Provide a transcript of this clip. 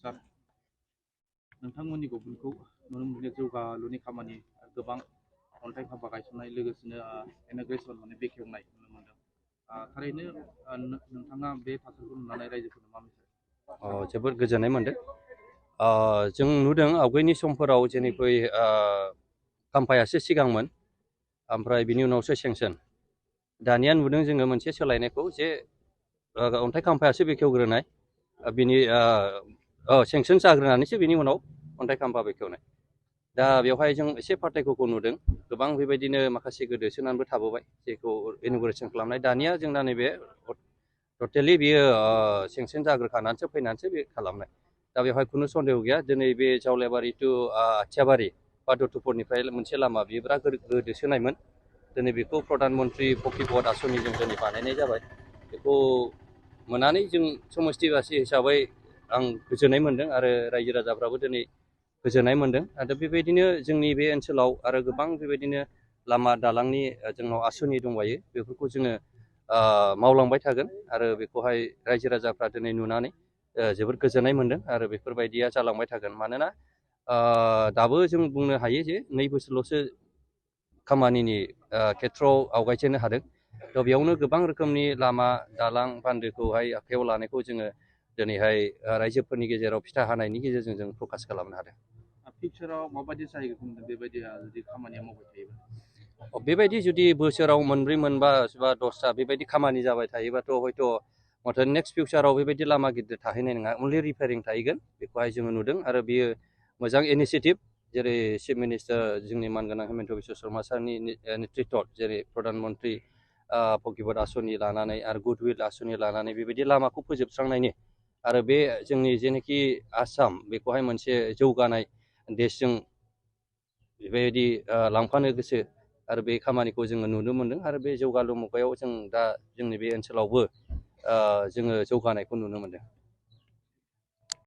सार नोंथांमोननि गभमेन्टखौ नुनो मोननाय जौगालुनि खामानि गोबां अन्थाइ खाम्फा गायसननाय लोगोसेनो इन'ग्रेसन माने बेखेवनाय नुनो मोनदों। थारैनो नोंथाङा बे थासारिखौ नुनानै रायजोफोरनो मा मिथियो? जोबोद गोजोननाय मोनदों। जों नुदों आवगायनि समफोराव जेनिख्रुइ खाम्फायासो सिगांमोन ओमफ्राय बिनि उनावसो सेंसन। दानिया नुदों जोङो मोनसे सोलायनायखौ जे अन्थाइ खाम्फायासो बेखेवग्रोनाय बिनि सेंसन जाग्रोनानैसो बिनि उनाव अन्थाइ खाम्फा बेखेवनाय। दा बेवहाय जों एसे पार्थक्यखौ नुदों। गोबां बेबायदिनो माखासे गोदोसोनानैबो थाबोबाय जेखौ इन'ग्रेसन खालामनाय। दानिया जोंना नैबे टटेलि बियो सेंसन जाग्रोखानानैसो फैनानैसो बे खालामनाय। दा बेवहाय खुनु सन्देह गैया। दिनै बे जावलियाबारि टु आथियाबारि बा दतुपुरनिफ्राय मोनसे लामा बेयो बिराद गोदोसोनायमोन। दिनै बेखौ प्रधान मन्त्रि पकिपथ आसनिजों दिनै बानायनाय जाबाय। बेखौ मोननानै जों समस्थिबासि हिसाबै आं गोजोननाय मोन्दों आरो रायजो राजाफ्राबो दिनै गोजोननाय मोन्दों। आरो बेबायदिनो जोंनि बे ओनसोलाव आरो गोबां बेबायदिनो लामा दालांनि जोंनाव आसनि दंबायो। बेफोरखौ जोङो मावलांबाय थागोन आरो बेखौहाय रायजो राजाफ्रा दिनै नुनानै जोबोद गोजोननाय मोन्दों आरो बेफोरबायदिया जालांबाय थागोन। मानोना दाबो जों बुंनो हायो जे 2 बोसोरल'सो खामानिनि खेथ्रआव आवगायजेननो हादों। थ' बेयावनो गोबां रोखोमनि लामा दालां बान्दोखौहाय आखायाव लानायखौ जोङो दिनैहाय रायजोफोरनि गेजेराव फिथा हानायनि गेजेरजों जों फकास खालामनो हादों। फिउचाराव माबायदि जाहैगोन बेबायदि जुदि खामानिया मावबाय थायोबा? बेबायदि जुदि बोसोराव मोनब्रै मोनबा बा 10टा बेबायदि खामानि जाबाय थायोबाथ' हयथ' नेक्स्ट फिउचाराव बेबायदि लामा गिदिर थाहैनाय नङा। अनलि रिपेयारिं थाहैगोन। बेखौहाय जोङो नुदों आरो बियो मोजां इनिसियेटिभ। जेरै चिफ मिनिस्टार जोंनि मानगोनां हेमन्त बिश्व शर्मा सारनि नेतृत्व जेरै प्रधान मन्त्रि पकिपथ आसनि लानानै आरो गुडविल आसनि लानानै बेबायदि लामाखौ फोजोबस्रांनायनि आरो बे जोंनि जेनाखि आसाम बेखौहाय मोनसे जौगानाय देशजों बेबायदि लांफानो गोसो आरो बे खामानिखौ जोङो नुनो मोन्दों। आरो बे जौगालु मुगायाव जों दा जोंनि बे ओनसोलावबो जोङो जौगानायखौ नुनो मोन्दों।